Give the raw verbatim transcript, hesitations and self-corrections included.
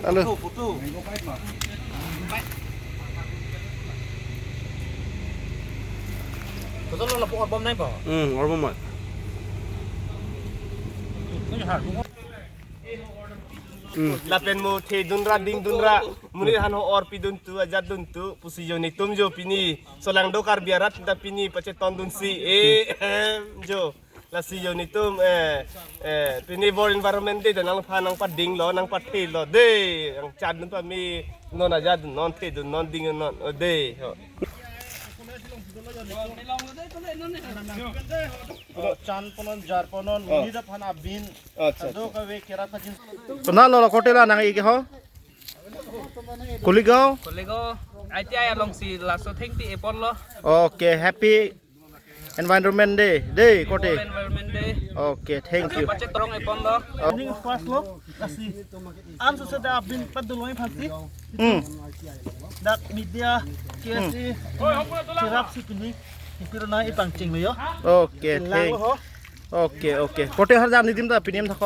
Halo. Koson lo lapu orbom nai po? Hmm, orbom mat. Hmm. Lapen mo thedun ra dingdun ra, monit aphan ho-or pidun tu, ajat dun tu pusi jo netum jo pini solangdo Karbi arat ta pini pachetondunsi, eh, ehem, jo. Lasi jo netum, eh, eh, pini World Environment Day ta nangpha nangpadinglo, nangpathelo dei. Nangchatdun pame, non ajat non thedun non dingdun non, oh, dei ho. Chan ponon, jar ponon, oh, monit aphan abin. Acha, acha. Ado kave kerap kachin. Konatlo, lo korte la nang-ik ho? Kuligaon? Kuligaon, I T I alongsi laso thengpi eponlo. Okay, happy Environment Day. Day, korte. Environment Day. Okay, thank you. Pachetong eponlo. Oh. Ning first lo, lasi. An so sa da abin paduloi phasi. Hmm. Dak media, K S A, hmm, kerap si pini. Ipirona ipangcheng lo yo. Okay, thank. Lang ho. Okay, okay. Korte harjan nidim ta pinim thakho.